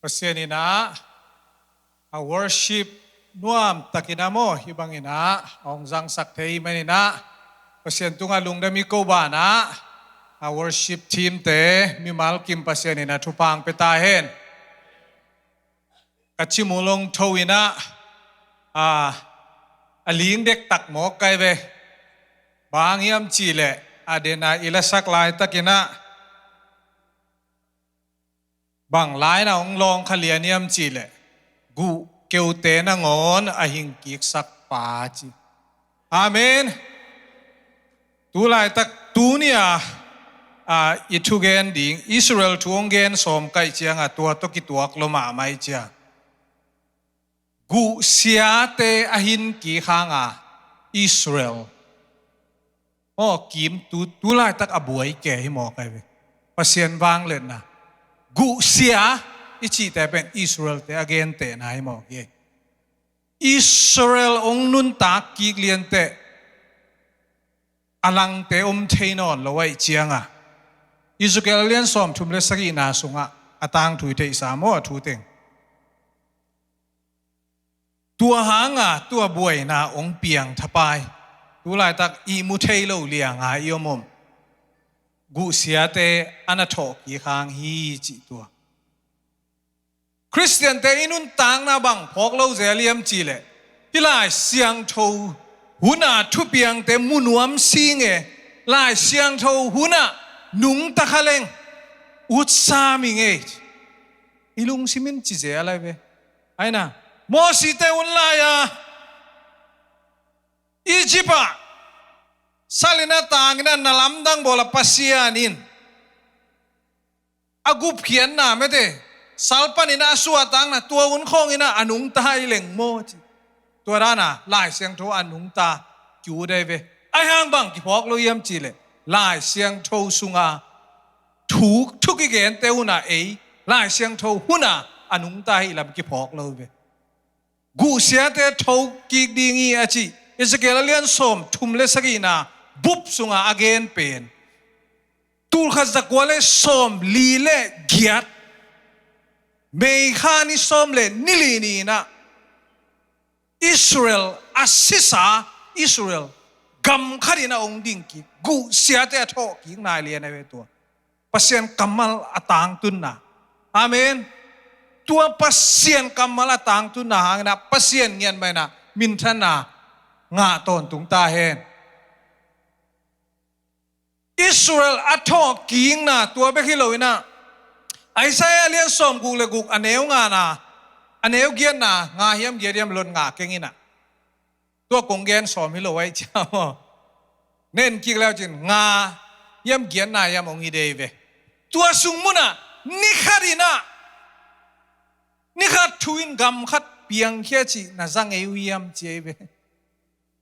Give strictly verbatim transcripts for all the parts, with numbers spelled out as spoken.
Pasian in ah a worship nuam takin ah maw, hih bangin ah a hong zangsak thei manin ah Pasian tungah lungdam i ko banah a worship team te mimal kim Pasian in ah thupha hong pia ta hen. Ka cimul hong tho in ah, a, a ling dektak mawk kai ve. Bang hiam cihleh a den a i lasak laitakin ah bang lai-in ah hong lawng kha lian hiam cihleh guh keute nangawn a hing kiksak pa ci. Amen. Tu laitak tuni-a, a, i thugen ding Israel thu hong gen sawm kaih ciangah tua tawh kituak lo mahmah hi cia. Guhsiate a hin kik hanga Israel maw, kim tu, tu laitak a buai ke hi mawk ai ve. Pasian vangliatna. Guhsia i cihte pen Israel-te a gentehna hi mawk hi. Israel hong nuntak kik lianteh a langte om thei nawn lo ahih cianga Ezekiel lian sawmthum le sagihna sungah a tangthu i theihsa maw, a thu teng. Tua hanga tua buaina hong piang thapai. Tu laitak ihmu thei lo lianga i om om guhsiate a na thawhkik hang hi cih tua. Khristiante i nuntakna bang phawk lo zel hiam cihleh, hih Lai Siangtho huna thupiangte mu nuam sing e, Lai Siangtho huna nungta kha leng ut sam ing e. I lungsim in ci zel ai ve. Aina, Mosite hun lai-a Egypt ah sal in a tang in a, na lamdang bawl a, Pasian in a gupkhiatna mete sal panin a suahtakna tua hun khawng in a nungta hi leng maw ci. Tua dana Lai Siangtho a nungta ki-ut ai ve. Ahi hang bang kiphawk lo hiam cihleh, Lai Siangtho sunga thu, thu kigente huna ei Lai Siangtho huna a nungta hi lam kiphawk lo ve. Guhsiate thokik ding hi a cih Ezekiel a lian sawmthum le sagihna bup sunga a gen pen, tulkhat zakua le sawmli le giat, May kha ni sawm le ni li ni-in ah Israel a sisa, Israel gam khat in a hong ding kik, guhsiate a thawhkik nai lian ai ve tua. Pasian kammal a tangtunna. Amen. Tua Pasian kammal a tangtunna hangin ah Pasian ngiat mah in ah minthanna ngah tawntung ta hen. Israel a thawhkikna tua bek hi lo in ah, Isaiah lian sawmguk le guk a neu ngana, a neu giatna, nga hiam giat hiam lon nga keng in ah. Tua kong gen sawm hi lo ai cia maw. Nen kik leu cin nga hiam giatna hiam hong hi dei ve. Tua sung munah ni khat in ah, ni khat thu in gam khat piangkhia cih na za ngei uh hiam ci ai ve.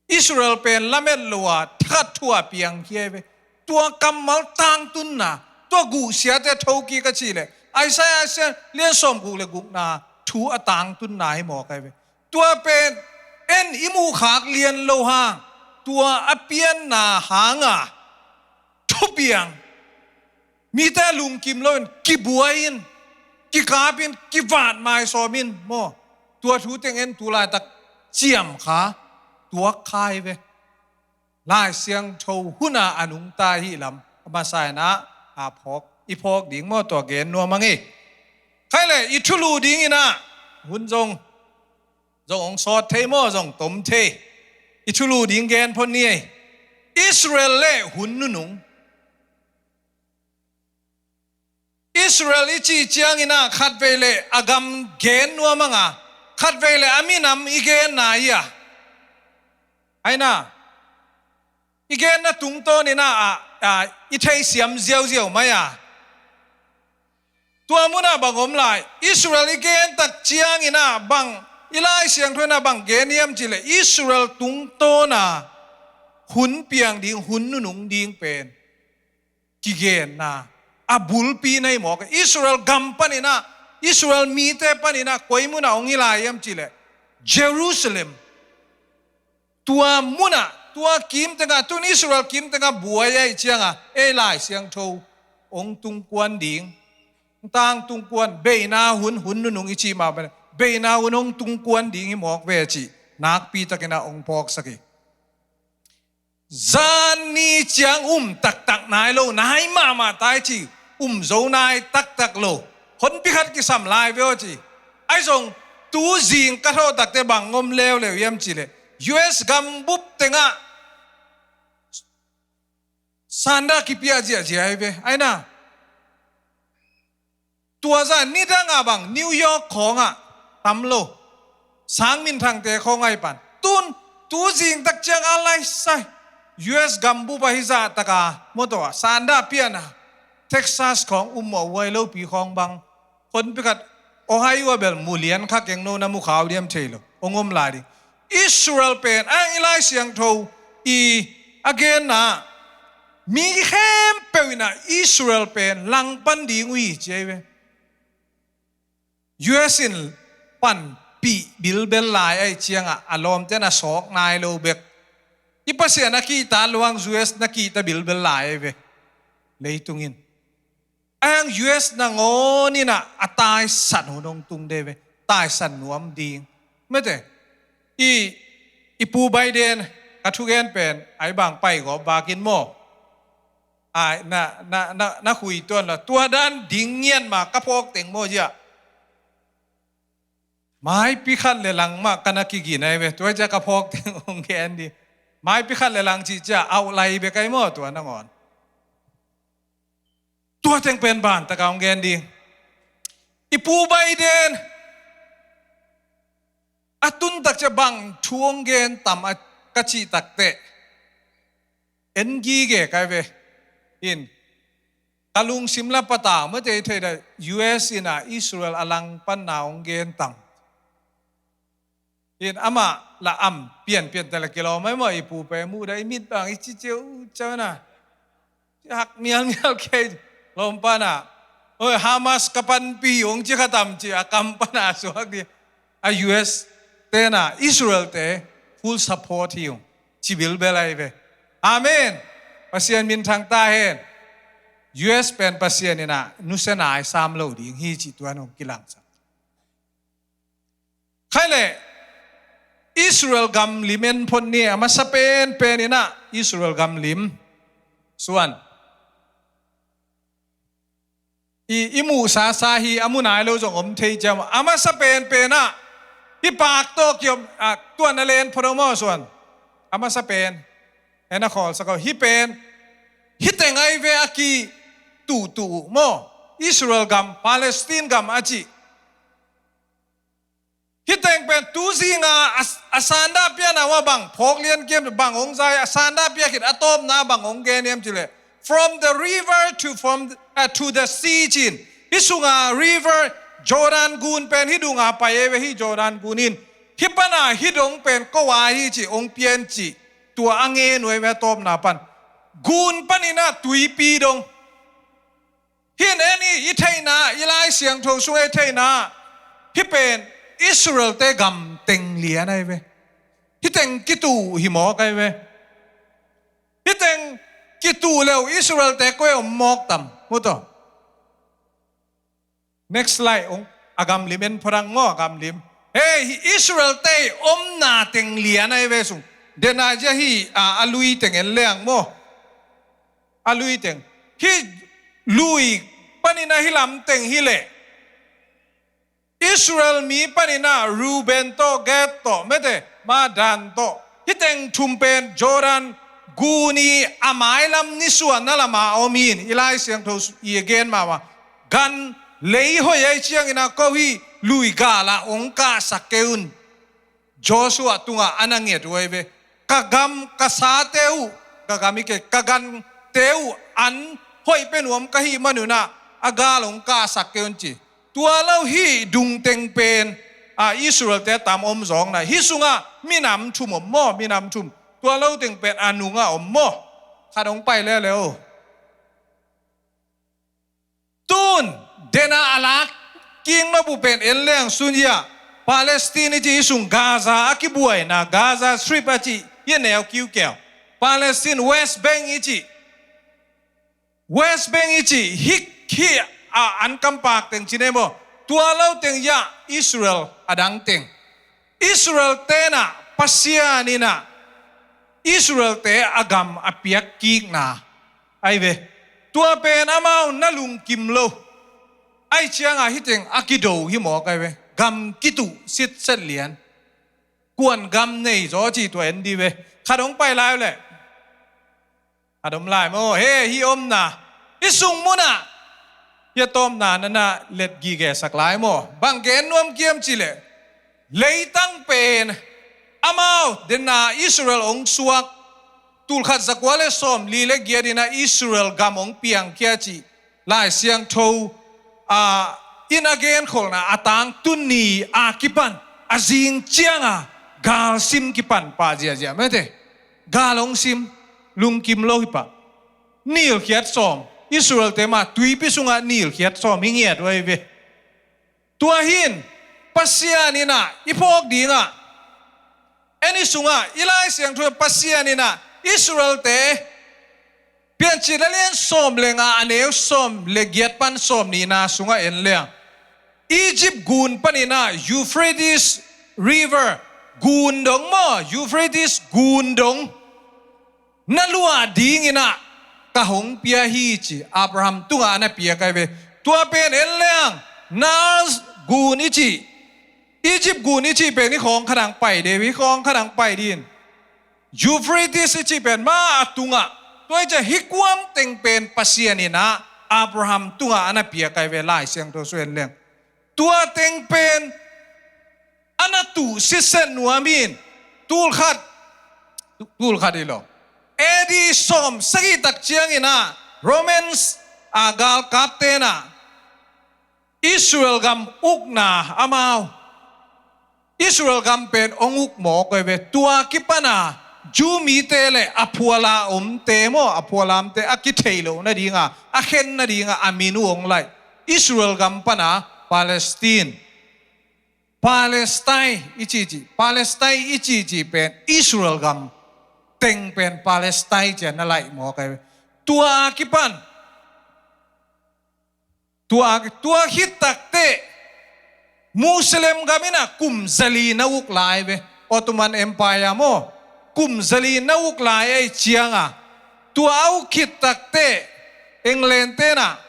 Israel pen lamet lo a thakhat thu a piangkhia ai ve. Tua kammal tangtunna, tua guhsiate thokik a cih leh Isaiah lian sawmguk le gukna thu a tangtunna hi mawk ai ve. Tua pen en i muhkhak lian lo hang, tua a pianna hanga thupiang, mite a lungkim loin kibuai in, kikap in, kivat mai sawm in maw. Tua thu teng en tu laitak ciam kha, tuak kha ai ve. Lai Siangtho huna a nungta hi lam a masa in ah a phawk, i phawk ding maw, tua gen nuam ang hi. Khai le i thulu ding in ah hun zong, zong hong sawt thei maw, zong tom thei. I thulu ding gen phot ni ei. Israel le hun nunung. Israel i cih ciangin ah khatvei le a gam gen nuam ang a, khatvei le a minam i genna hi a. Aina, i genna tungtawn in ah, a, a, i theisiam ziauziau mai a. Tua munah bang om lai, Israel i gen tak ciangin ah bang, i Lai Siangtho in ah bang gen hiam cih leh Israel tungtawn a hun piang ding, hun nunung ding pen kigenna a bulpi na hi mawk. Israel gam panin ah, Israel mite panin ah koi munah hong hi lai hiam cih leh Jerusalem. Tua munah, tua kim tengah, tun Israel kim tengah buai ahih ciangah ei Lai Siangtho hong tungkuan ding. Tangtung kuan, beina hun, hun nunung i cih mah bang, beina hun hong tung kuan ding hi mawk ve cih nakpi takin ah hong phawksak hi. Zan ni ciang um taktak nai lo, nai mahmah tai ci, um zo nai taktak lo. Honpi khat kisam lai ve aw ci. Ahi zong tu zing ka thawh takte bang om leuleu hiam cih leh, U S gambup tengah sanda kipia ziahziah hi ve. Aina, tua zah nidang ah bang New York khawngah tam lo, sang minthangte khawng ahi pan. Tun, tu zing tak ciang a lai sai, U S gambup ahi zah taka mawtaw ah sanda piana, Texas khawng um mawh, huai lopi khawng bang, honpi khat Ohio ah bel mu lian kha keng, no na mu khau diam thei lo, hong om lai ding. Israel pen, a i Lai Siangtho i a genna, mi khempeuh in ah Israel pen langpan ding uh hi ci ahi ve. U S in panpih bilbel lai ahi ciangah a lawmte na sawk nai lo bek. I Pasian a kihta luang U S na kihta bilbel lai ahi ve. Leitung in, a hang U S nangawn in ah a taisan hun hong tung de ve. Taisan nuam ding. Mete, i, i Pu Biden, ka thugen pen, ai bang pai gawp bakin maw. Ai, na, na, na, na khui tuan la. Tua dan ding ngian mah ka phawk teng maw zia. Maipi khat le lang mah ka na kigin ahi ve. Tua zia ka phawk teng hong gen di. Maipi khat le lang cih cia au lai bek ahi maw tua nangawn. Tua teng pen ban taka hong gen ding. I Pu Biden a tun tak cia bang thu hong gen tam a ka cih takteh, en gige kai ve. In, ka lungsim la patau mate, thei da U S in ah Israel a langpanna hong gen tam. In, amah la am pianpian tala kilawm ai maw, i pu pen muh da i mit bang i ci ciu ciu na. Ci hak mialmial kei lawm pana. Oi, Hamas ka panpi hong ci kha tam ci a kam pana suak di. A U S tena Israel te full support hi ung ci bilbel ai ve. Amen. Pasian minthang ta hen. U S pen Pasian in ah nusia nai sam lo ding hi ci tuan hong kilangsak. Khai le Israel gam lim en phot ni, a masa penpen in ah Israel gam lim. Suan. I, i muhsasa hi a mu nai lo zong om thei ciam. A masa penpen ah hih pak tawh kiom, a, tuan a len phot om aw suan. A masa pen. En a khawlsak aw. Hih pen. Hih teng ai ve a kituhtuh uh maw. Israel gam, Palestine gam a cih. Hih teng pen tu zinga a, a sanda piana ua bang phawk lian kiam bang hong zai, a sanda pia khit a tawpna bang hong gen hiam cileh, from the river to, from, uh, to the sea cin. Hih sunga river Jordan gun pen hih dunga pai ei ve, hih Jordan gun in. Hih pana hih dong pen ko a hi ci hong pian ci. Tua a ngen uh ei ve a tawpna pan. Gun panin a tuipi dong. Hih en i, i theihna, i Lai Siangtho sung i theihna, hih pen Israel te gam teng lian ai ve. Hih teng kituh hi mawk ai ve. Hih teng kituh leu Israel te koi om mawk tam. Mu tawh. Next slide. Ung, a gam lim en phorang maw, a gam lim. Hei, Israel te omna teng lian ai ve sung. Dena zia hi, a, a lui teng en leng maw. A lui teng. Hih lui panin a hih lam teng hileh Israel mi panin a Reuben tawh, Gad tawh, mete, ma Dan tawh. Hih teng thum pen Jordan gun i a mailam nisuanna lama om in, i Lai Siangtho i a gen mahmah. Gan lei hoih ai ciangin a ko hih lui gala ong kahsak kei un. Joshua tungah a na nget uh ai ve. Ka gam, ka sate uh, ka gam i kei, ka gante uh an hoih pe nuam ka hih manun ah a gal ong kahsak kei un ci. Tua lo hih dung teng pen, a, Israel te tam om zawng na. Hih sungah minam thum om maw, minam thum. Tua lo teng pen a nungah om maw. Khat ong pai leuleu. Tun, dena a lak king mabu pen en leng sun ia. Palestine i ci hih sung Gaza a kibuaina, Gaza Strip a ci, hih neu kiukeu. Palestine West Bank i ci. West Bank i ci, hih, hih a an kampak teng ci nei maw? Tua lo teng ya Israel a dang teng. Israel tenah Pasian inah Israel-te a gam a piak kikna ai ve. Tua pen amau na lungkim lo. Ai ciangah hiteng a kido hi mawk ai ve. Gam kituh sitset lian. Kuan gam nei zaw ci tua en di ve. Khat hong pai lai uh leh. A dom lai maw, he, hih omna i sung munah hia tawmna nana let gige sak lai maw? Bang gen nuam kiam cileh, leitang pen amau dena Israel ong suak, tulkhat zakua le sawm li le giat inah Israel gam ong piangkhia cih Lai Siangtho a, in a genkholhna a tangtun ni a kipan a zing cianga galsim kipan pah ziazia mete. Gal hong sim, lungkim lo hi pah. Nilkhiat sawm, Israel-te mah tuipi sungah nilkhiat sawm hi ngiat uh ahi ve. Tua hin Pasian inah i phawk dingah, en i sungah i Lai Siangtho Pasian inah Israel-te Piancil a lian sawm le nga a neu sawm le giat pan sawm nihna sungah en leng, Egypt gun paninah Euphrates River gun dong maw, Euphrates gun dong na luah dinginah ka hong pia hi ci Abraham tungah a na piak ai ve. Tua pen en leng Nile gun i cih, Egypt gun i cih pen i khawng khatang pai de, i khawng khatang pai din. Euphrates i cih pen ma a tungah, tua i ciah hih kuam teng pen Pasian inah Abraham tungah a na piak ai ve Lai Siangtho sung en leng. Tua teng pen a na tuh sitset nuam in, tulkhat, tulkhat hi lo. A D sawm sagih tak cianginah Romans a galkap tenah Israel gam ukna amau Israel gam pen ong uk mawk ai ve. Tua kipana Jew mite le a phuala omte maw, a phuala omte a kithei lo nadinga, a khen nadinga a min uh ong laih. Israel gam pana Palestine, Palestine i cihcih, Palestine i cihcih pen Israel gam teng pen Palestine cian na laih mawk ai ve. Tua kipan Tua, tua khit takteh Muslim gam inah kum zali na uk lai ve. Ottoman Empire maw, kum zali na uk lai ai cianga, tua a uk khit takteh England tenah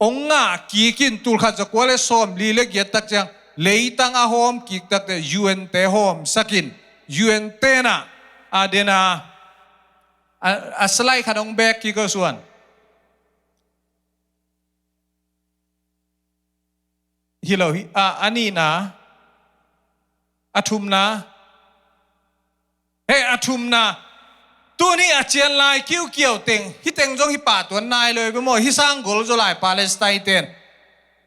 ong ngah kikin tulkhat zakua le sawm li le giat tak ciang leitang a hawm kik takteh U N te hawm sakin, U N tenah a dena A, a slide khat hong bek kik o suan. Hi lo hi, a, a nihna, a thumna, he a thumna, tuni a cian lai kiukiau teng, hi teng zong hi pahtuan nai lo hi maw, hi sang gol zaw lai Palestine ten.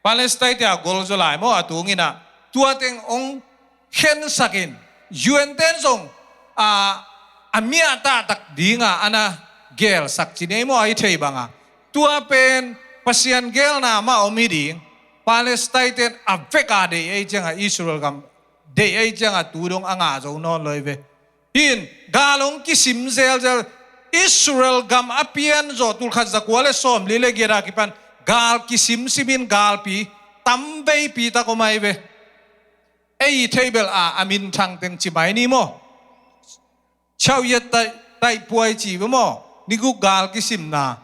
Palestine te a gol zaw lai maw, a tunginah tua teng ong khensakin U N ten zong a, a miah tahtak dinga a na gelsak ci nei maw, a i thei banga. Tua pen Pasian gelna mah om hi ding. Palestine ten a veka deih ei cianga Israel gam deih ei cianga tu dong a ngah zo nawn lo hi ve. Hin gal hong kisim zelzel. Israel gam a pian zawh tulkhat zakua le sawm li le giat a kipan gal kisim simin galpi tam veipi tak om ai ve. Ei thei bel a, a minthang teng ci mai ni maw? Chau yet tai, tai puai ci ve maw? Ni guk gal kisimna.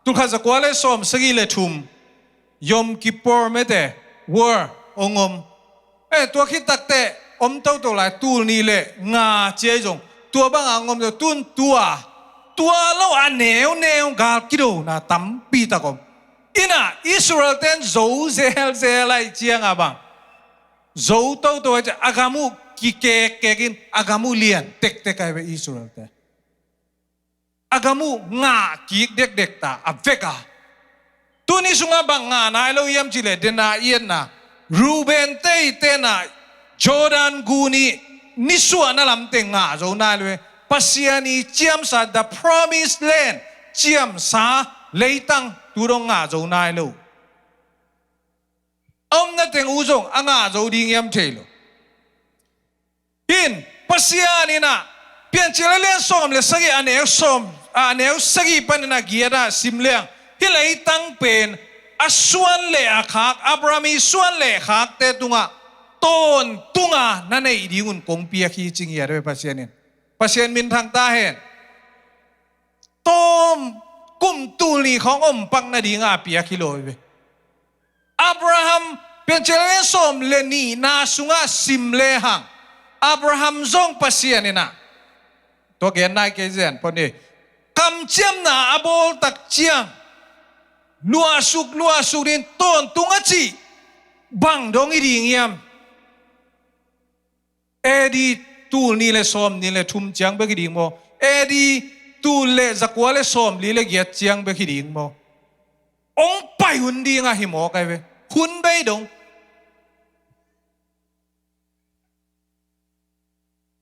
Tulkhat zakua le sawm sagih le thum Yom Kippur mete, war ong om. Eh, tua khit takteh om toto lai, tul nih le nga ciai zong tua banga ong om zong tun tua, tua lo a neuneu gal kidona tampi tak om. Inah Israel ten zo zelzel ai cianga bang zo toto ai ciang a gam uh kikekkekin a gam uh lian tektek ai ve Israel te. A gam uh ngah kik dekdek ta a veka. Tuni sungah bang ngah nai lo hiam cileh dena i etna Reuben te i tenah Jordan gun i nisuahna lamte ngah zo nai lo hi. Pasian i ciamsa, the promised land, ciamsa leitang tu dong ngah zo nai lo. A omna teng uh zong a ngah zo ding hiam thei lo. Hin Pasian inah Piancil a lian sawm le sagih a neu sawm a neu sagih panin a giat ah sim leng, hih leitang pen a suan le a khak, Abraham ii suan le khakte tungah tawntunga na neih dingun kong piak hi ci ngiat ve Pasian in. Pasian minthang ta hen. Tawm kum tul nih khawng om pak nadinga a piak hi lo hi ve. Abraham piancil le sawm le nihna sungah sim lehang, Abraham zong Pasian in ah, tua gen nai kei zen pon hi, kamciamna a bawl tak ciang luahsuk luahsuk ding, tawntung a cih bang dong hi ding hiam? A D tul nih le sawm nih le thum ciang bek hi ding maw? A D tul le zakua le sawm li le giat ciang bek hi ding maw? Hong pai hun ding ahi mawk ahi ve. Hun bei dong.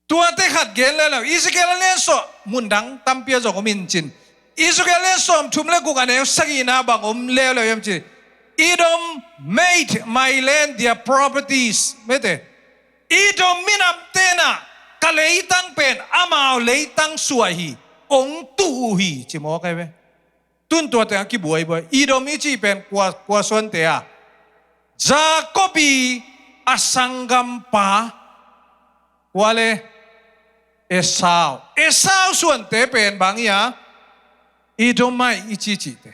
Tuate khat gen le lo, Ezekiel a lian sawm, mun dang tampi a zong om in cin. Ezekiel a lian sawm thum le guk a neu sagihna bang om leuleu hiam ci. Edom made my land their properties. Mete. Edom minamte in ah ka leitang pen amau leitang suah hi, hong tuh uh hi ci mawk ahi ve. Tun tuate a kibuaibuai. Edom i cih pen kua, kua suante a? Jacob ii a sanggampa, kua le? Esau. Esau suante pen bang hi a? Edomite i cihcihte.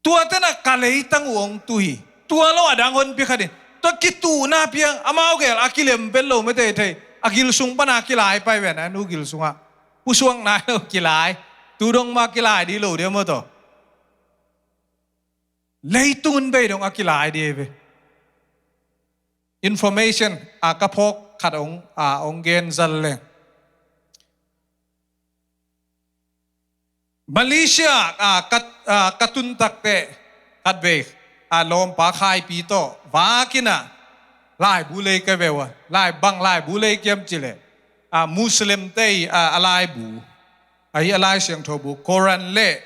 Tuate in ah ka leitang uh hong tuh hi. Tua lo a dang honpi khat in, tua kituhna piang, amau gel a kilem pen lo mete thei. A gil sung pan a kilai pai ven, a nu gil sungah pusuak nai lo kilai. Tu dong mah kilai ding lo dia maw tawh. Leitung bei dong a kilai ding ve. Information a ka phawk khat hong, a hong gen zal leng. Malaysia a ka, a ka tun takteh khatvei a lawmpa khaipi tawh vak in ah laibu lei ka ve uh a, lai bang laibu lei kiam ci leh, a Muslim te ii a, a laibu, ahi a Lai Siangtho bu, Koran le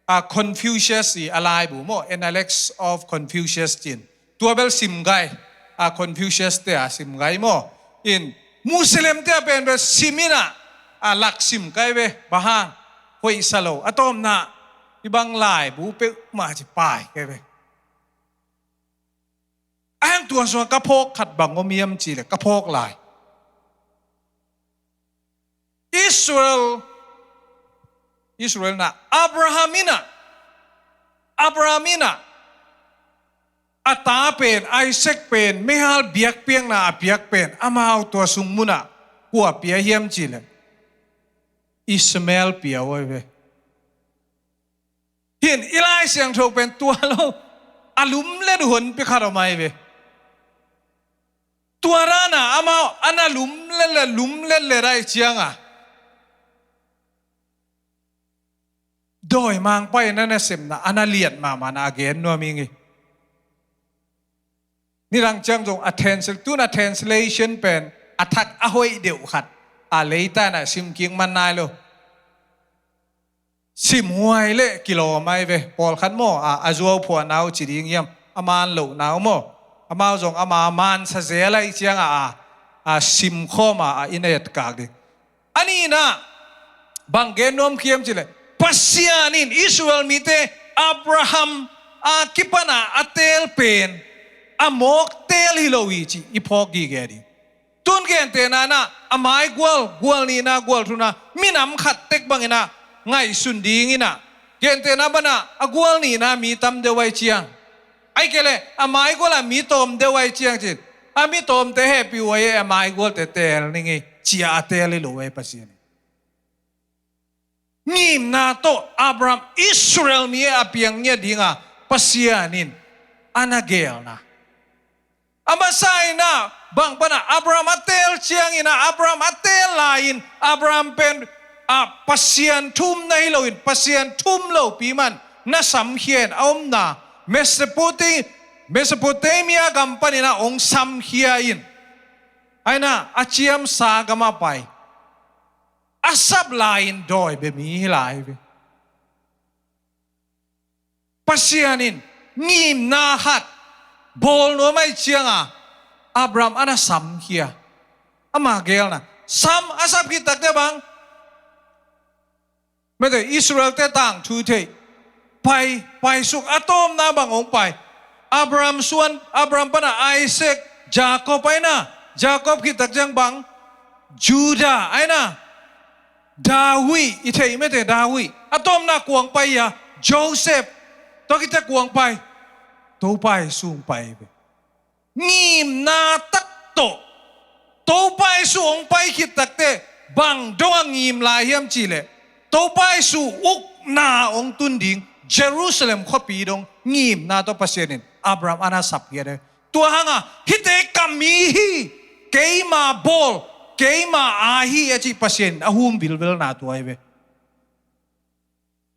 a Confucius ii a laibu maw, Analects of Confucius cin. Tua bel sim gai, a Confucius te a sim gai maw. In Muslim te a pen bel sim in ah, a lak sim kai ve, bang hang, hoih sa lo, a tawpna, i bang laibu peuhmah ci pai kai ve. A hang tua sungah ka phawk khat bang om hiam ci leh, ka phawk lai. Israel, Israel in ah, Abraham in ah, Abraham in ah, a ta pen, Isaac pen, meihal biakpiakna a piak pen, amau tua sung munah kua pia hiam ci leh, Ishmael pia uh ahi ve. Hin i Lai Siangtho pen tua lo a lumlet uh honpi khat om ahi ve. Tua dan a amau a na lumlet le lumlet le dai ciang a, dawimangpa in a nasepna a na liat mahmah na a gen nuam ing hi. Nidang ciang zong a translate, tun a translation pen a thak a hoih deuh khat a leita in a sim kik man nai lo. Simhuai le kilawm ahi ve. Pawlkhat maw, a, a zuau phuahna uh ci ding hiam, a man lohna uh maw, amau zong ama man sa zel ahi ciang a, a, a simkhawm a, a inn a etkak ding. A nihna bang gen nuam khiam ci leh, Pasian in Israel mite Abraham a kipan a a teel pen a mawk teel hi lo hi ci i phawk gige ding. Tun gentehna in ah a maigual, gual nihna, gual thumna, minam khat tek bangin ah ngaihsun ding in ah, gentehna banah a gual nihna mi tam deuh ahi ciang, ahih kei leh a maigual ah mi tawm deuh ahi ciang cin, a mi tawmte hehpih uh ahi, a maigualte teel ning hi, ci-a a teel hi lo ahi Pasian in. Ngimna tawh Abraham, Israel mi a piang ngiat dinga Pasian in a na geelna. A masa in ah bang pan ah Abraham a teel ciangin ah, Abraham a teel lai-in, Abraham pen, a, Pasian thu um na hi loin, Pasian thu um lopi man na samkhia in a omna Mesopoti-, Mesopotamia gam panin ah hong samkhia in, a inn ah a ciamsa gamah pai. A sap lai-in dawi bia mi hi lai hi ve. Pasian in ngimna khat bawl nuam ahih cianga Abraham a na samkhia. Ama geelna, Sam a sap khit takte bang, mete Israel-te tangthu thei, pai, paisuk, a tawpna bang hong pai. Abraham suan, Abraham pana Isaac, Jacob aina, Jacob khit tak ciang bang, Judah aina, David, i thei mete David. A tawpna kuang pai a, Joseph, tua khit tak kuang pai. Topa Jesu hong pai ve. Ngimna tak tawh Topa Jesu hong pai khit takte bang dong a ngim lai hiam cihleh, Topa Jesu ukna hong tun ding Jerusalem khuapi dong ngimna tawh Pasian in Abraham ana sap hi a de. Tua hanga hihte ka mi hi, keima bawl, keima aa hi a cih Pasian in a hum vilvelna tua hi ve.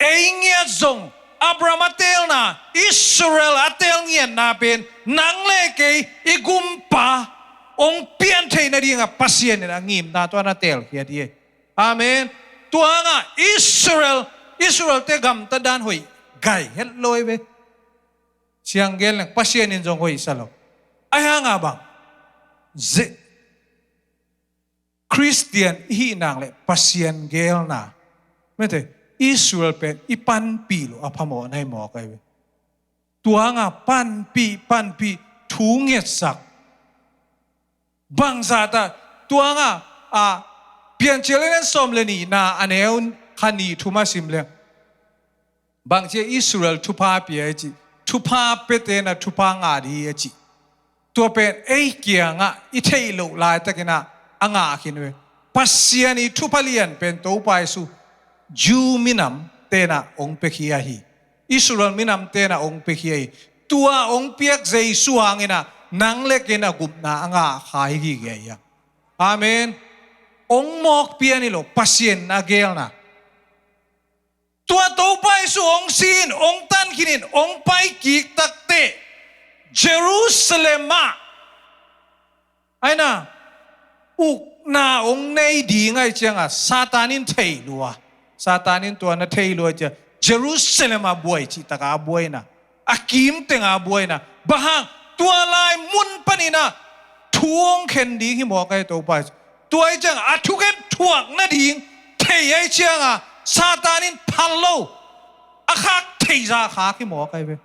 Ei ngiat zong Abraham a teelna, Israel a teel ngiatna pen nang le kei i gumpa hong pian theih nadinga Pasian in a ngimna tua na teelkhiat hi. Amen. Tua hanga Israel, Israel-te gamtat dan hoih gai het lo hi ve. Siang gen leng Pasian in zong hoih sa lo. Ahi hanga bang, ze-, Khristian i hih nang le Pasian geelna, mete Israel pen i panpih lo a phamawh na hi mawk ahi ve. Tua hanga panpih, panpih, thu ngetsak. Bangzah ta, tua hanga, a, Piancil a lian sawm le nihna a neu kha nih thum a sim leng, bang ci a, Israel thupha pia i ci, thupha piate na thupha ngah ding hi a ci. Tua pen ei kiangah i theih loh laitakin ah a ngah khin ve. Pasian i thupha lian pen Topa Jesu Jew minam tenah hong pia khia hi. Israel minam tenah hong pia khia hi. Tua hong piak Jesu hangin ah nang le kei in a gupna a ngah kha hi gige hi a. Amen. Hong mawk pian hi lo, Pasian a geelna. Tua Topa Jesu hong si in, hong tan khin in, hong pai kik takteh Jerusalem ah, aina, ukna hong nei ding ahih cianga Satan in thei lua. Satan in tua na thei lua ciang Jerusalem a buai cih taka a buaina, a kim tenga buaina. Bang hang, tua lai mun panin ah thu hong khen ding hi mawk ahi Topa Jesu. Tua ahih cianga a thukhen thuak nading thei ahih cianga Satan in phal lo, a khak thei zah khak hi mawk ahi ve.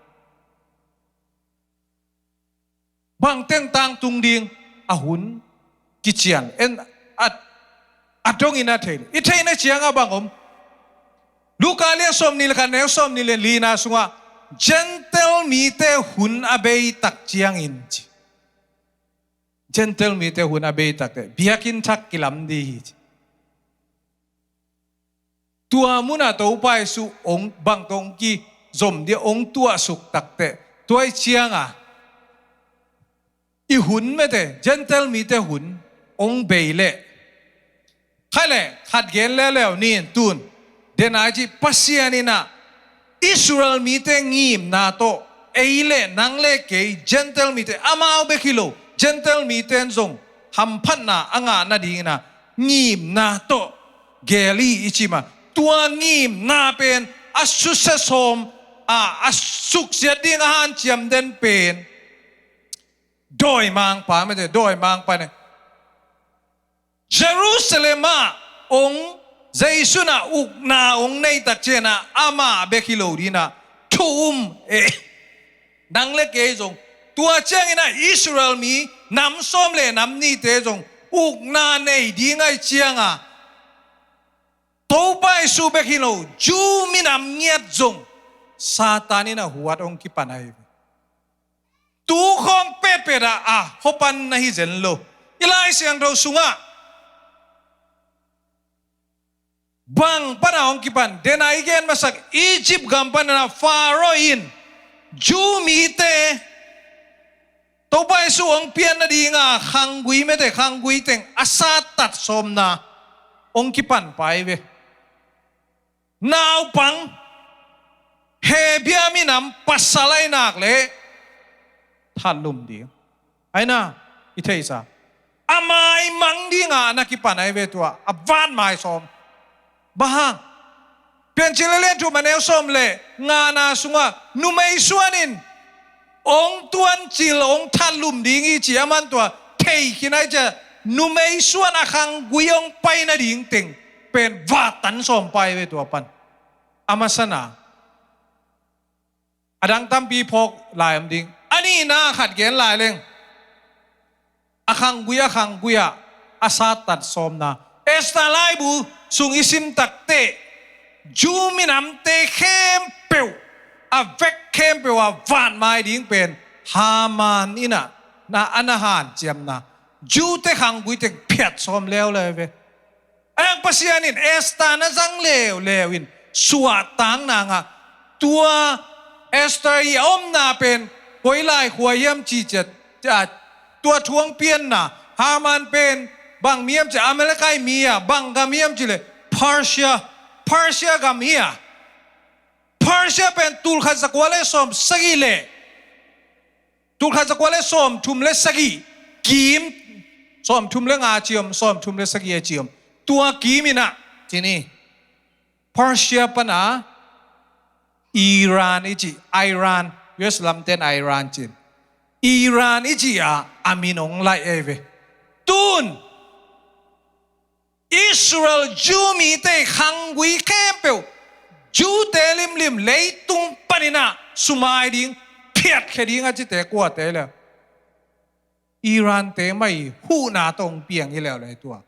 Bang teng tangtung ding a hun kician en a, a dongin a thei lo. I theihna cianga bang om? Luka lian sawmnih le khat, neu sawmnih le lina sungah Gentile mite hun a bei tak ciangin ci. Gentile mite hun a bei takteh biakinn thak kilam ding hi ci. Tua munah Topa Jesu hong bang tawh hong kizom ding, hong tuahsuk takteh, tua ahih cianga i hun mete, Gentile mite hun hong bei leh, khaih leh khat gen leuleu ni in tun. Denai cih Pasian in ah Israel mite ngimna tawh ei le nang le kei Gentile mite, amau bek hi lo, Gentile mite in zong hamphatna a ngah nadingin ah ngimna tawh gel hi i ci mah. Tua ngimna pen a susia sawm a, a suksiat ding a hanciam den pen dawimangpa mete, dawimangpa ne. Jerusalem ah hong, Jesu in ah ukna hong nei tak ciangin ah amah bek hi lo dingin ah thu um e. Nang le kei zong tua ciangin ah Israel mi nam sawm le nam nihte zong ukna nei ding ahih cianga Topa Jesu bek hi lo, Jew minam ngiat zong Satan in ah huat hong kipan ahi ve. Tu khawng petpet ah a hopan na hi zen lo. I Lai Siangtho sungah bang pana hong kipan, denai i gen masak Egypt gam pana Pharaoh in Jew mite Topa Jesu hong pian nadinga khanggui mete, khanggui teng a sattat sawmna hong kipan pai ve. Naupang, Hebia minam pasal ahi nak leh thatlum ding. Aina, i theihsa, a maimang dinga na kipan ahi ve tua, a vat mai sawm. Bang hang? Piancil a lian thum a neu sawm le ngana sungah numei suan in hong tuancil, hong thatlum ding hi ci, aman tua thei khin ahih ciang numei suan a khanggui hong pai nading teng pen vattan sawm pai ve tua pan. A masana, a dang tampi phawk lai om ding. A nihna khat gen lai leng. A khanggui, a khanggui ah a sattat sawmna. Esther laibu sung i sim takteh, Jew minamte khempeuh, a vek khempeuh a vatmai ding pen Haman in ah na, a na hanciamna. Jew-te khanggui teng phiat sawm leuleu ve. Ahi hang Pasian in Esther na zang leuleu in suahtak nangah, tua Esther i a omna pen koi lai khua hiam cih ciang, tua thu hong pianna, Haman pen bang mi hiam cih leh Amalekte mi a, bang gam hiam cih leh Persia, Persia gam hi a. Persia pen tulkhat zakua le sawmsagih le, tulkhat zakua le sawmthum le sagih kim, sawmthum le nga a ci om, sawmthum le sagih a ci om. Tua kim in ah, ci ni, Persia pan a Iran i cih, Iran, U S lamten Iran ci-in, Iran i cih a, a min hong laih ahi ve. Tun Israel Jew mite khanggui khempeuh, Jew-te limlim leitung panin ah sumai ding, phiatkhia ding a cite kuate le, Iran-te mah i huhna tawh hong piang hi leuleu tua.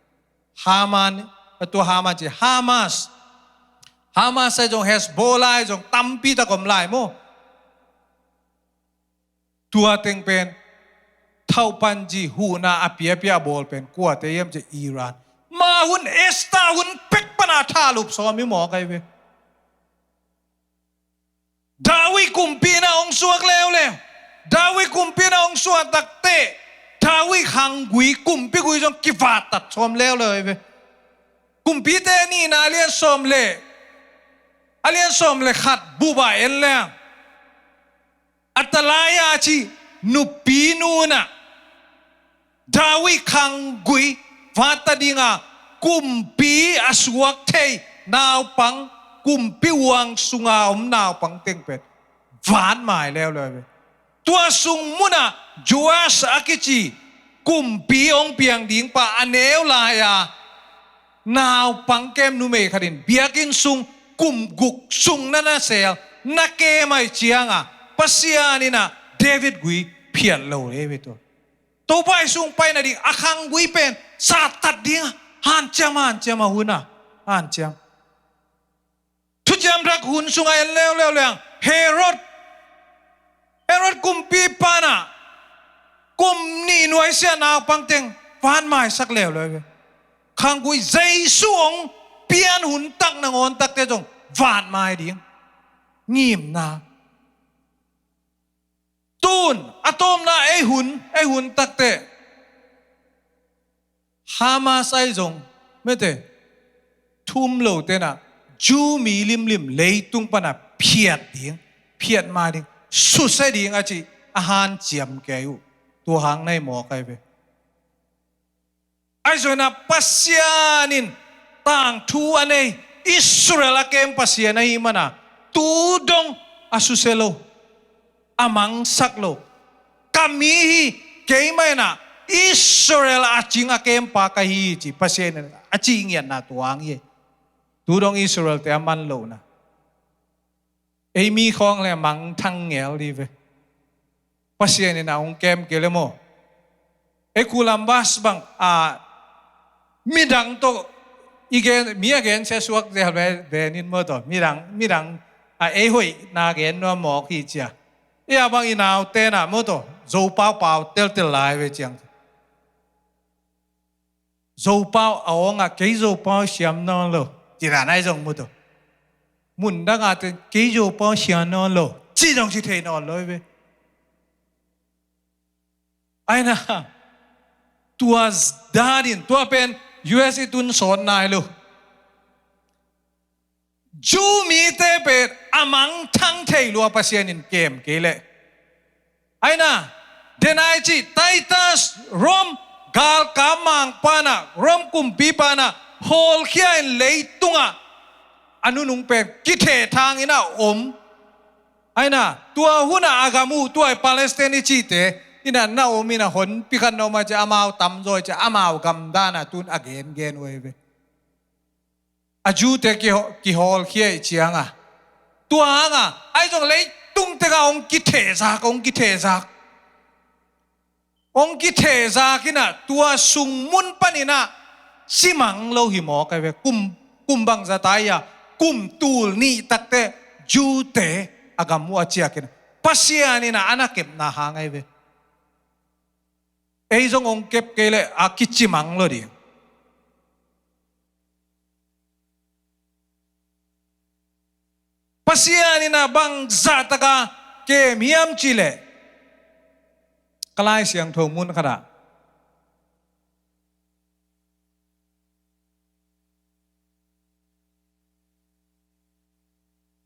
Haman, tua Haman ci, Hamas. Hamas ahi zong, Hezbollah ahi zong, tampi tak om lai maw. Tua teng pen thauhpanci huhna a piapia a bawl pen kuate hiam cih leh Iran. Mah hun, Esther hun pek pan a thalup sawm hi mawk ahi ve. David kumpi na hong suak leuleu. David kumpi na hong suak takteh, David khanggui, kumpigui zong kivattat sawm leuleu ahi ve. Kumpite nihna a lian sawm le, a lian sawm le khat bup ah en leng, Atalaya a ci nupinu in ah David khanggui vattat ding a, kumpi a suak thei naupang, kumpi huang sunga om naupang teng pen vatmai leuleu ve. Tua sung munah Joash a kici kumpi hong piang ding pa a neu lai-a naupang kem numei khat in biakinn sung kum guk sung na na sel, na kem ahih ciangin Pasian in ah David gui phiat lo le ve tua. Topa i sung pai nading a khanggui pen sattat ding a, hanciam, hanciam a hun a, hanciam. Thuciam Thak hun sungah en leuleu leng Herod, Herod kumpipa in ah kum nih nuaisiah naupang teng vatmaisak leuleu ve. Khanggui Jesu hong pian hun tak nangawn takte zong vatmai ding ngimna. Tun a tawpna ei hun, ei hun takte Hamas ahi zong, mete, thu um lote in ah Jew mi limlim leitung pan a phiat ding, phiatmai ding, susia ding a cih a hanciam kei uh. Tua hang na hi mawk ahi ve. Ahi zongin ah Pasian in tangthu a nei, Israel a kem Pasian ahih manin ah tu dong a susia lo, a mangsak lo. Ka mi hi, keimah in ah Israel a cing a kempa ka hi ci Pasian in a cih ngiatna tua hang hi. Tu dong Israel-te a man lohna. Ei mi khawng le mangthang ngel dih ve. Pasian in a hong kem kei le maw. Ei Columbus bang a midang tawh i gen, mi a gen sia suak zel ve, ve nin maw tawh. Midang, midang a ei hoihna gen nuam mawk hi cia. Ei a bang i naute in ah maw tawh Zopau pau teltel lai ve ciang. Zopau a awng ah kei Zopau siam nawn lo. Ci dan ahi zong maw tawh. Mundang a ten kei Zopau siam nawn lo. Ci zong ci thei nawn lo hi ve. Aina, tua danin, tua pen U S i tun sawt nai lo. Jew mite pen a mangthang thei lua Pasian in kem kei leh. Aina, denai ci Titus Rome galkap mangpa in ah, Rome kumpipa in ah hawlkhia in leitungah a nunung pen kithehthang in a om. Aina, tua hunah a gam uh, tua i Palestine i cihte, Ina na om ina honpi khat na om a cia amau tamzaw cia amau gamdana tun a gengen uh ei ve. A Jew-te kiho-, kihawlkhia ih cianga tua hanga ahi zong leitung tenga hong kithehzak, hong kithehzak, hong kithehzak ina tua sungmun paninah cimang lo hi mawk ai ve. Kum, kum bangzata ia kum tul nih takte Jew-te a gam uh a ciak ina Pasian ina a na kepna hang ai ve. Ei zong hong kep kei leh a kicimang lo ding. Pasian ina bangzah taka kem hiam cileh ka Lai Siangtho mun khatah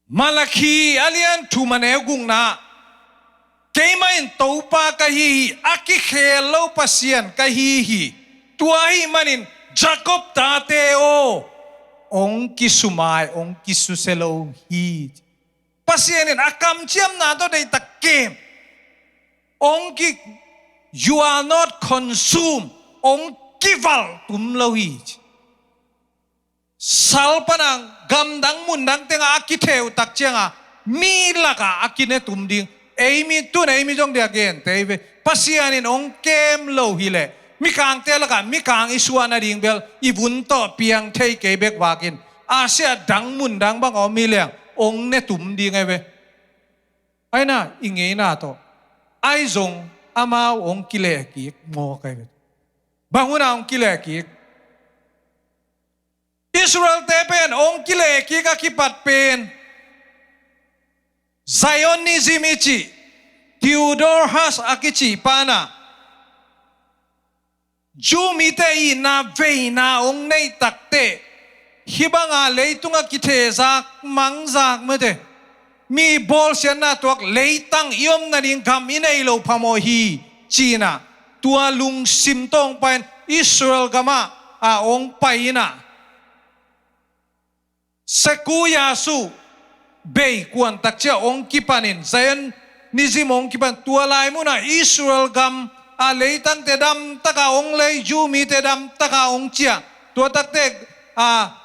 Malakhi a lian thum a neu gukna, keimah in Topa ka hi hi, a kikhel lo Pasian ka hi hi. Tua ahih manin Jacob tate aw, hong kisumai, hong kisusia lo hi. Pasian in a kamciamna tawh deihtak kem, hong ki, you are not consumed, hong kivalh tum lo hi. Sal pana gamdang mundang tenga a kitheutak cianga mi laka a kinetum ding. Eimi tun eimi zong dia gente ei ve. Pasian in hong kem lo hileh mikangte laka mikang i suah nading bel i vun tawh piang thei kei bek vakin Asia dang mundang bang a om hi leng hong netum ding ei ve. Aina i ngeina tawh ahi zong amau hong kilehkik mawk ei ve. Bang huna hong kilehkik? Israel-te pen hong kilehkik a kipat pen Zionism i cih Theodore Huss a kicih pana Jew mite i na veina hong neih takteh hih banga leitunga kithehzak mangzak mete mi bawlsiatna tuak leitang i om nading gam i nei lo phamawh hi. Cinah tua lungsim tawng pain Israel gamah a hong pai inah Seku Yasu bei kuantak cia hong kipanin Zionism hong kipan tua lai munah Israel gam a leitangte damtaka hong lei Jew mite damtaka hong cia tua takte a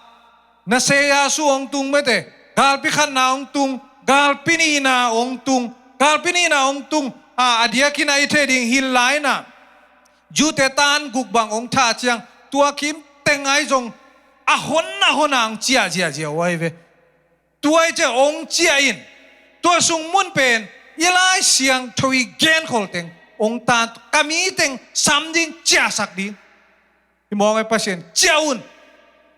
Nase Yasu hong tung mete, galpi khatna hong tung, galpi nihna hong tung, galpi nihna hong tung, a, a diakin a i thei ding hil laina. Jew-te tan guk bang hong thah ciang, tua kim teng ai zong a hon a hon a hong ciah ziahziah uh ai ve. Tua i ciah hong ciah in, tua sung mun pen, i Lai Siangtho i genkhol teng, hong tan, ka mi teng, sam ding, ciahsak ding. Hi mawng e Pasian, ciah un.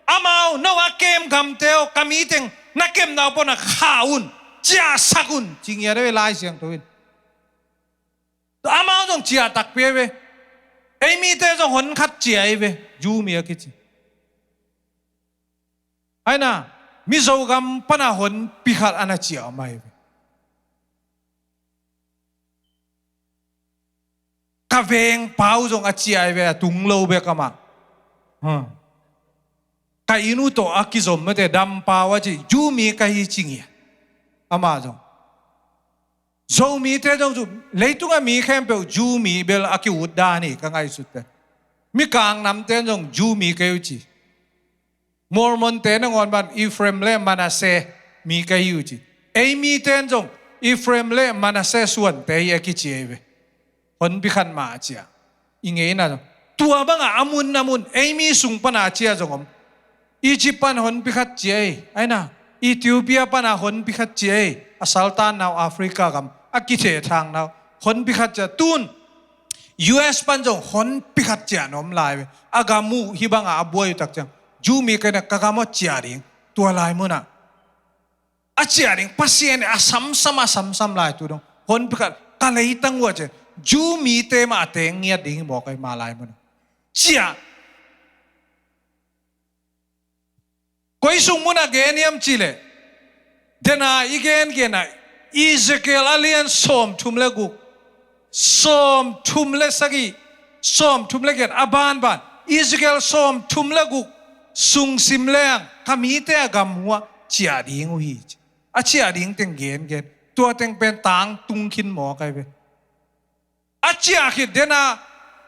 Amau, no a kem gamte aw, ka mi teng, na kemna uh pawh na khah un, ciahsak un. Ci ngiat e Lai Siangtho in. Amau zong ciah takpi e ve. Ei mite zong hon khat ciah e ve. Jew mi a kici. Aina, Mizo gam pana honpi khat ana ciah mai ve. Ka vengpa uh zong a ciah ai ve a tung lo bek amah. Huh. Ka inn uh tawh a kizom mete dampau a ci, Jew mi ka hi ci ngiat. Amah zong. Zomite zong cu, leitunga mi khempeuh Jew mi bel a ki-ut dan hi ka ngaihsutte. Mikang namte zong Jew mi kei uh ci. Mormon-te nangawn ban Ephraim le Manasseh mi ka hi uh ci. Ei mite in zong Ephraim le Manasseh suante hi a kici ei ve. Honpi khat mah a cia. I ngeina zong. Tua banga a mun a mun ei mi sung pana a cia zong om. Egypt pan honpi khat cia ei. Aina Ethiopia pana honpi khat cia ei. A saltan nau Africa gam. A kithethang nau. Honpi khat cia tun. U S pan zong honpi khat ciah na om lai ve. A gam uh hih bangah a buai uh tak ciang Jew mi ka hihna ka gam uh ciah ding tua lai munah a ciah ding Pasian a samsam a samsam lai tu dong honpi khat ka leitang uh a ciah Jew mite mah a teng ngiat ding hi mawk ai mah lai munah ciah. Koi sung munah gen hiam cihleh dena i gengenah Ezekiel a lian sawmthum le guk, sawmthum le sagih, sawmthum le giat a banban Ezekiel sawmthum le guk sung sim leng ka mite a gam uh ah ciah ding uh hi ci. A ciah ding teng gengen tua teng pen tangtung khin mawk ai ve. A ciah khit dena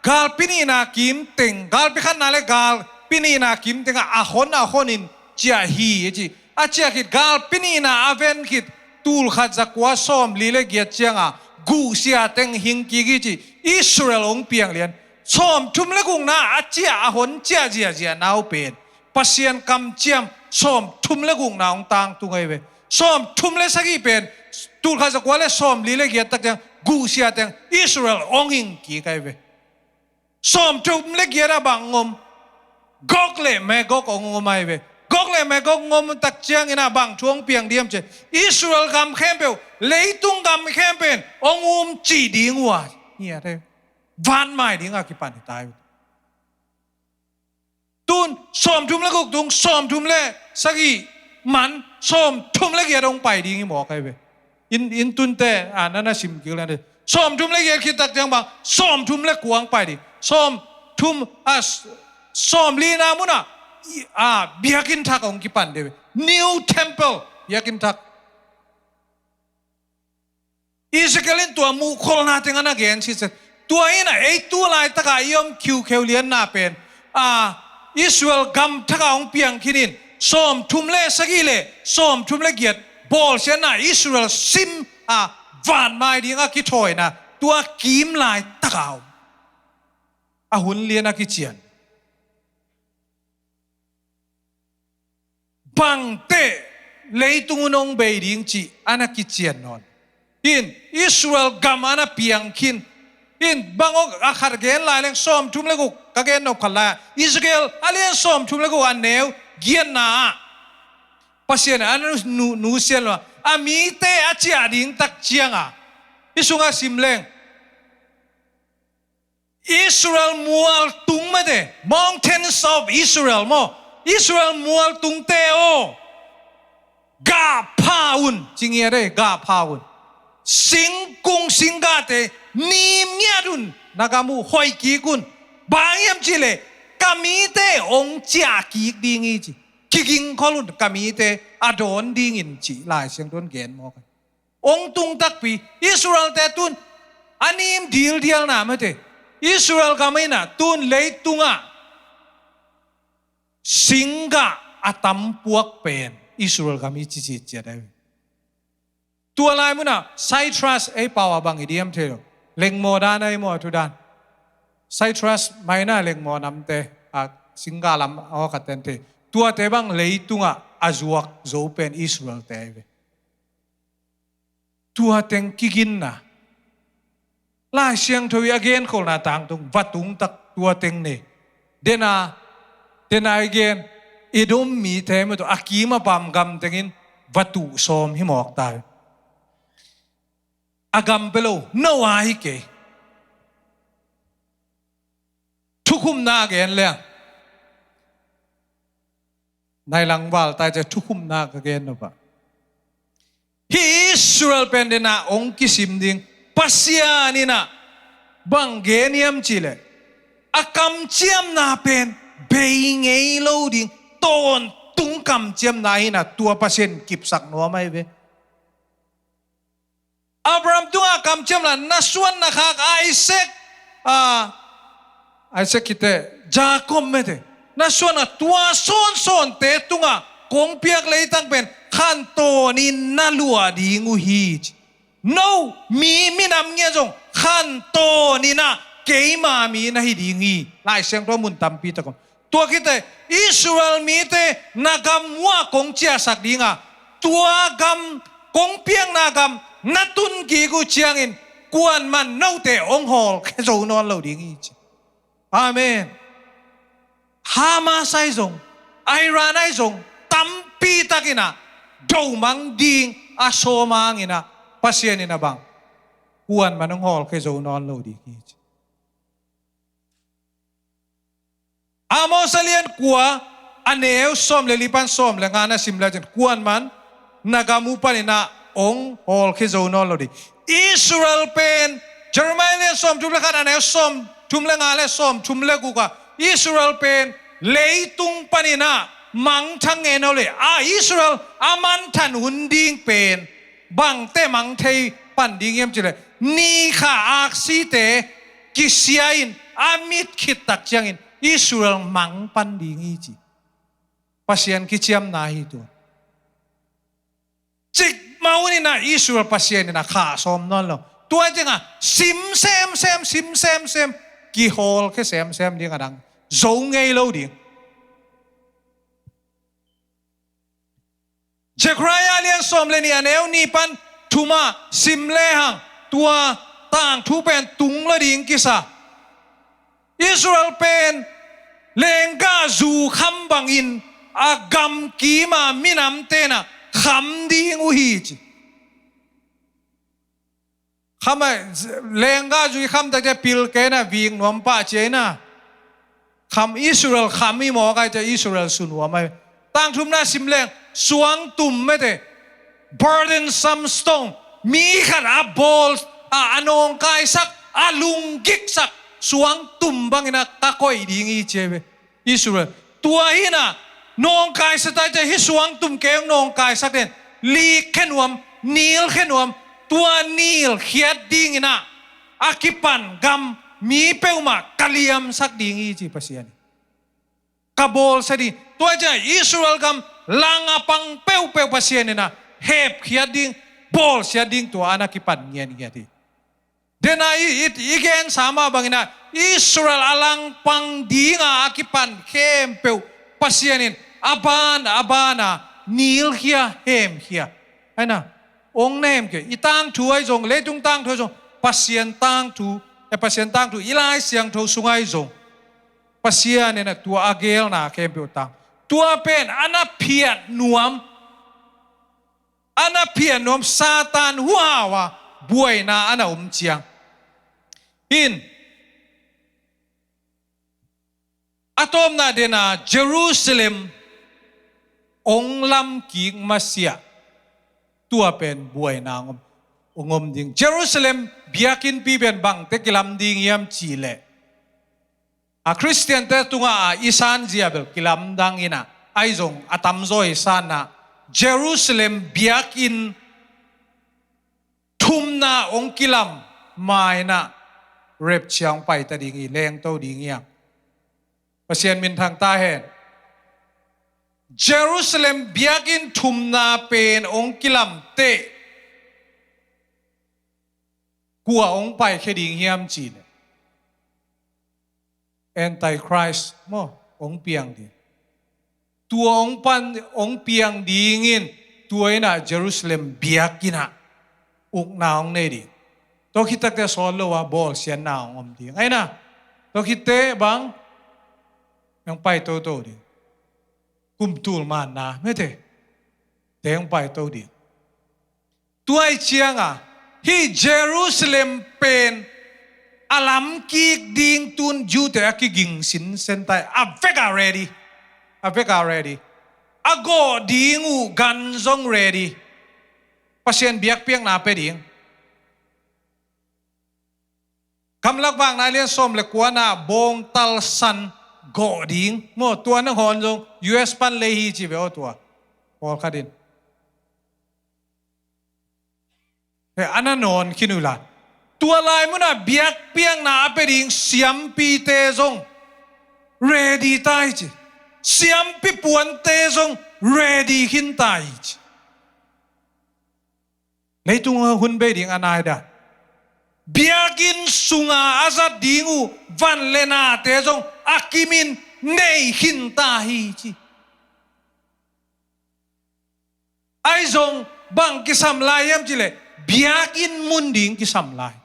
galpi nihna kim teng, galpi khatna le galpi nihna kim tengah a hon a honin ciah hi a ci. A ciah khit galpi nihna a ven khit tul khat za kua sawmli le giat cianga guhsia teng hing kik hi ci. Israel hong piang lian. Sawmthum le gukna a ciah a hon ciah ziahziah nau pen Pasian kamciam sawmthum le gukna hong tangtung ahi ve. Sawmthum le sagih pen tul khat za kua le sawmli le giat tak ciang guhsia teng Israel hong hing kik ahi ve. Sawmthum le giat ah bang hong om? Gog le Magog hong om ahi ve. Gog le Magog hong om tak ciangin ah bang thu hong piang diam ci? Israel gam khempeuh, leitung gam khempeuh in hong um cih ding uh a, hi a te, vanmai dingah kipan hi ta hi. Tun sawmthum le guk tung sawmthum le sagih man sawmthum le giat hong pai ding hi mawk ahi ve. In, in tunte a na na sim kik leng te sawmthum le giat khit tak ciang bang sawmthum le kua hong pai ding? Sawmthum a, sawmlina munah a biakinn thak hong kipan ding ve. New temple, biakinn thak. Ezekiel in tua muhkholhna tengah na gen sitset. Tua in ah ei tu laitaka i om khiukheu lianna pen a, Israel gam thaka hong piang khinin sawmthum le sagih le sawmthum le giat bawlsiatna Israel sim a, vanmai dinga kithawina tua kim laitaka om. A hun lian a kician. Bangteh leitung un hong bei ding cih a na kician nawn. In Israel gam a na piang khin. In bang hong a khat gen lai leng sawmthum le guk ka gen nop khat lai a, Ezekiel a lian sawmthum le guk a neu giatna ah Pasian a na nu, nusian lo a, a mite a ciah ding tak cianga i sungah sim leng Israel mualtung mate, mountains of Israel maw, Israel mualtungte aw, gah pha un, ci ngiat ei, gah pha un. Singkung singgahte nim ngiat un, na gam uh hoih kik un. Bang hiam cihleh ka mite hong ciah kik ding hi ci. Kigingkhol un, ka mite a dawn dingin ci Lai Siangtho in gen mawk hi. Hong tung takpi Israel-te tun a nim dildialna mate. Israel gam in ah tun leitungah singgah a tampuak pen Israel gam hi ci citciat ahi. Tua lai munah Cyprus ei pau a bang i diam thei lo. Lengmaw dan ahi maw a thu dan. Cyprus maina lengmaw namte a singgah lam a awkaten thei. Tuate bang leitungah a zuak zo pen Israel-te ahi ve. Tua teng kiginna. Lai Siangtho i a genkholhna tangtung va tungtak tua teng nei. Dena, dena i gen Edom mite mah tawh a kim a pam gam tengin va tuh sawm hi mawk ta hi. A gam pia lo, no a hi kei. Thukhupna a gen leng. Nai lang val tai cia thukhupna ka gen nop ah. Hih Israel pen dena hong kisim ding Pasian in ah bang gen hiam cihleh a kamciamna pen bei ngei lo ding tawntung kamciamna hi in ah tua Pasian kipsak nuam ahi ve. Abraham tungah kamciam la na suan na khak Isaac, a, Isaac khite Jacob mete na suan a tua sawnsawnte tungah kong piak leitang pen khantawnin na luah ding uh hi ci. No mi minam ngiat zong khantawnin ah keima mi na hi ding hi. Lai Siangtho mun tampi tak om. Tua khite Israel mite na gam uah kong ciahsak dinga tua gam kong piakna gam na tun kik uh ciangin kuanman note hong hawlkhia zo nawn lo ding hi ci. Amen. Hamas ahi zong, Iran ahi zong tampi takin ah domang ding a sawm hangin ah Pasian in a bang kuanman hong hawlkhia zo nawn lo ding hi ci. Amos a lian kua a neu sawm le li pan sawm le nga na sim le cin kuanman na gam uh panin ah hong hawlkhia zo nawn lo ding. Israel pen Jeremiah lian sawm thum le khat a neu sawm thum le nga le sawm thum le guk ah Israel pen leitung panin ah mangthang ngen lo le a Israel a manthan hun ding pen bangte mang thei pan ding hiam cileh ni kha aksite kisia in a mit khit tak ciangin Israel mang pan ding hi ci. Pasian kiciamna hi tu. Cikmah un in ah Israel Pasian in ah khah sawm nawn lo. Tua ciangah sim semsem, sim semsem, kihawlkhia semsem ding a dang zo ngei lo ding. Zechariah lian sawm le nih a neu nih pan thumah sim lehang tua tangthu pen tung lo ding kisa. Israel pen lenggahzu kham bangin a gamkim a minamte in ah kham ding uh hi ci. Kham a, lenggahzu i kham tak ciah pilke in ah vik nuam pah cia in ah. Kham Israel kham i mawk ai ciah Israel su nuam ai. Tangthumna sim leng suangtum mete, burdensome stone, mi khat a bawl a, a nawngkaisak, a lunggiksak suangtum bangin ah ka koih ding hi ci ve. Israel. Tua hi in ah nawngkaisak tai ciah hih suangtum kei hong nawngkaisak den. Likkhia nuam, nilkhia nuam, tua nilkhiat dingin ah a kipan gam mi peuhmah ka liamsak ding hi ci Pasian in. Ka bawlsia ding. Tua ciah Israel gam lang a pang peuhpeuh Pasian in ah hepkhiat ding, bawlsiat ding tua a na kipan ngiatngiat hi. Dena i, i, i gensa mah bangin ah Israel a langpang dinga a kipan khempeuh Pasian in a ban a ban a nilkhia hemkhia. Ai na, ong na hemkhia. I tangthu ai zong, leitung tangthu ai zong, Pasian tangthu, eh, Pasian tangthu i Lai Siangtho sung ai zong Pasian in ah tua a gelna khempeuh tang. Tua pen a na phiat nuam, a na phiat nuam Satan huhau a buaina a na om ciang in, a tawpna dena Jerusalem ong lamkik masiah tua pen buaina ong om, ong om ding. Jerusalem biakinnpi pen bangte kilam ding hiam cih leh, a Khristiante tungah a i sanzia bel kilamdang in ah, ai zong a tamzaw i sanna Jerusalem biakinn thumna ong kilam ma in ah rapture ong paita ding hi, lengto ding hi a. Pasian minthang ta hen. Jerusalem biakinn thumna pen ong kilam teh kua ong paikhia ding hiam cih leh Antichrist maw, ong piang ding. Tua ong pan, ong piang dingin tua in ah Jerusalem biakinn ah ukna ong nei ding. Tua khit takte sawt lo a bawlsiatna ong om ding. Ai na, tua khitte bang, ong pai toto ding. Kum tul manna mete, te ong pai to ding. Tua i cianga hih Jerusalem pen a lamkik ding tun Jew-te a kiging sinsen tai. A vek a ready. A vek a ready. A gawh ding uh gan zong ready. Pasian biakpiakna pia ding. Gamlak Vakna lian sawm le kuana bawngtal san gawh ding. Maw, tua nangawn zong U S pan lei hi ci ve aw tua. Pawlkhat in. He, a na nawn khin uh la. Tua lai munah biakpiakna a pia ding siampite zong ready ta hi ci. Siampi puante zong ready khin ta hi ci. Leitung hun bei ding a nai dan. Biakinn sunga a zat ding uh van le nate zong a kimin nei khin ta hi ci. Ai zong bang kisam lai hiam cih leh biakinn mun ding kisam lai.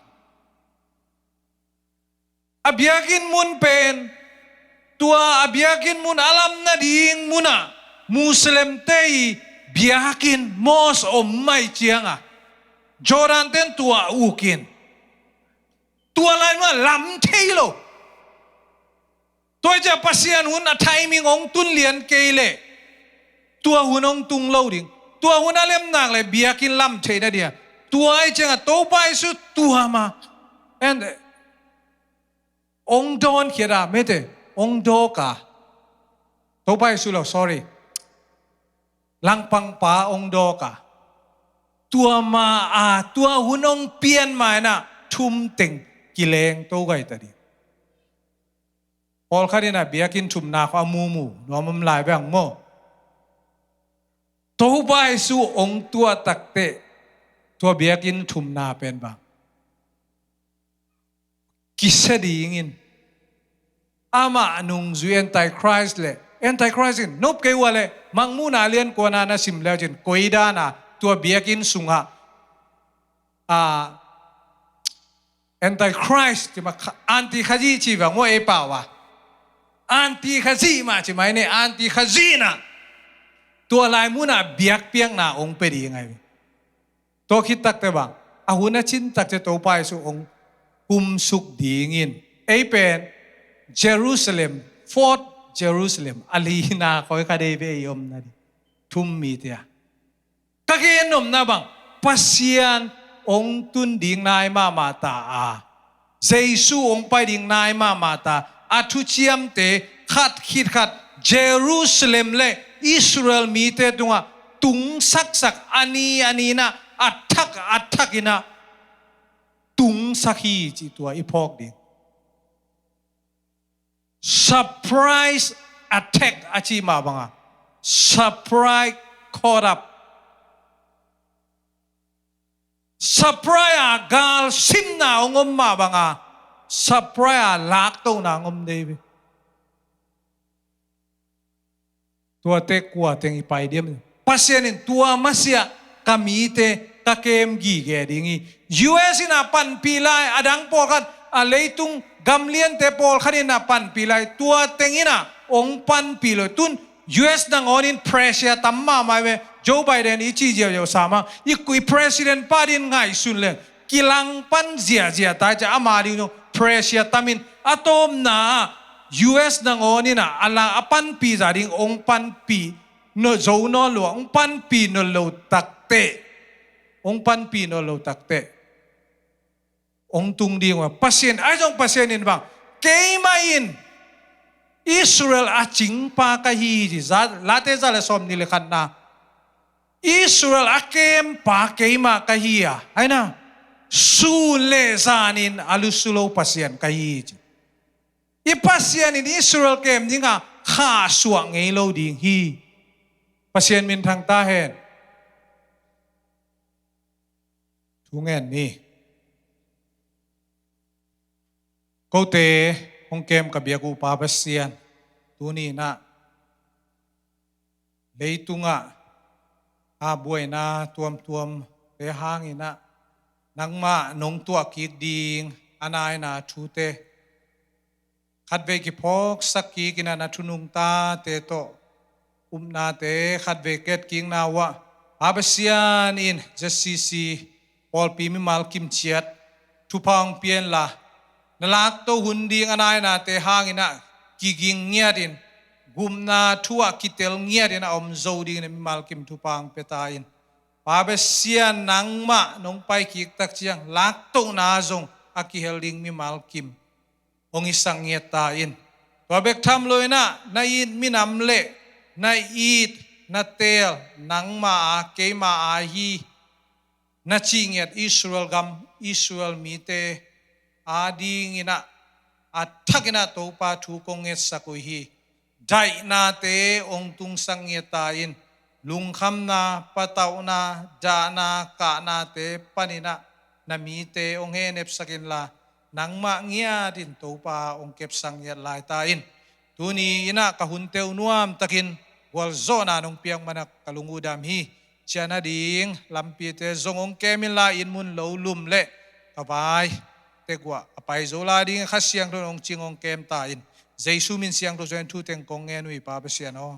A biakinn mun pen, tua a biakinn mun a lam nading munah Muslimte i biakinn mosque om mai cianga Jordan ten tua ukin, tua lai munah lam thei lo. Tua i ciah Pasian hun a timing hong tun lian kei leh tua hun hong tung lo ding. Tua hun a lem nak leh biakinn lam theih nading a. Tua i ciangah Topa Jesu tua ma en hong dawn khiat a, mete, hong dawk a. Topa Jesu lo, sorry. Langpangpa hong dawk a. Tua ma a, tua hun hong pian ma in ah thum teng kileng to gai ta ding. Pawlkhat in ah biakinn thumna khawng a mumu nuam om lai bang maw? Topa Jesu hong tuah takteh tua biakinn thumna pen bang kisia dingin, amah nungzui Antichrist le, Antichrist in nop kei ua le, Mangmuhna lian kuana na sim leu cin, koi dana tua biakinn sungah, a, Antichrist ci mah, anti Khazih ci bang maw ei pau a. Anti Khazih mah ci mai ne, anti Khazih na tua lai munah biakpiakna hong pia ding ahi. Tua khit takteh bang, a hun a cin takteh Topa Jesu hong kumsuk dingin, ei pen Jerusalem, Fourth Jerusalem, a lina khawng kha dei ve ei omna ding. Thum mite a, ka gen nopna bang, Pasian hong tun ding nai mahmah ta a, Jesu hong pai ding nai mahmah ta a, thuciamte khat khit khat Jerusalem le Israel mite tungah tungsaksak, a ni a ni in ah, a thak a thak in ah tungsak hi cih tua i phawk ding. Surprise attack a ci mah banga, surprise caught up. Surprise a galsimna hong om mah banga, surprise a laktona hong om dei ve. Tuate kua teng i pai diam? Pasian in tua masiah ka mite ka kem gige ding hi. U S in a panpih lai, a dang pawlkhat, a leitung gamliante pawlkhat in a panpih lai, tua teng in a hong panpih lo. Tun U S nangawn in pressure tam mahmah ve. Joe Biden i ci ziauziau sa mah, i, i president pa ding ngaihsun le kilangpan ziahziah ta hi cia, ama ding zong pressure tam in, a tawpna U S nangawn in a, a la a panpih zah ding hong panpih nawn zo nawn lo a, hong panpih nawn lo takteh, hong panpih nawn lo takteh hong tung ding uh a, Pasian, ahi zong Pasian in bang, keimah in Israel a cingpa ka hi ci, za, Late za le sawm nih le khatna. Israel a kempa keimah ka hi a, ahi na, sun le zanin a lusu lo Pasian ka hi ci. I Pasian in Israel kem ding a, khahsuah ngei lo ding hi. Pasian minthang ta hen. Thu ngen ni. Kote hong kem ka biak uh Pa Pasian, tuni in ah leitungah a buaina tuamtuamte hangin ah nangmah nong tuah kik ding a naina thute khatvei kiphawksak kik in ah, na thu nungtate tawh upnate khatvei ka et kikna uh ah, Pa Pasian in Z C C pawlpi mimal kim ciat thupha hong pia inla, na lakto hun ding a nainate hangin ah kiging ngiatin, gupna thu ah kitel ngiatin a om zo dingin ah mimal kim thupha hong pia ta in. Pa Pasian, nangmah nong pai kik tak ciang laktohna zong a kihel ding mimal kim hong hisak ngiat ta in. Tua bek tham lo in ah, na it minam le na it na teel nangmah a, keimah a hi, na cih ngiat Israel gam, Israel mite a dingin ah a thakin ah Topa thu kong ngetsak uh hi. Daihnate hong tungsak ngiat ta in, lungkhamna, patauhna, dahna, kahnate panin ah na mite hong hehnepsak inla, nangmah ngiatin Topa hong kepsak ngiat lai ta in. Tuni in ah ka hun teu nuamtakin gualzawhna nong piak manin ka lung uh dam hi. Ciah nading lampite zong hong kem inla, inn mun lo lum le ka vai tekuah a pai zo lai dingin Kha Siangtho in hong cing hong kem ta in. Jesu min siangtho suangin thu teng kong ngen uh hi, Pa Pasian aw.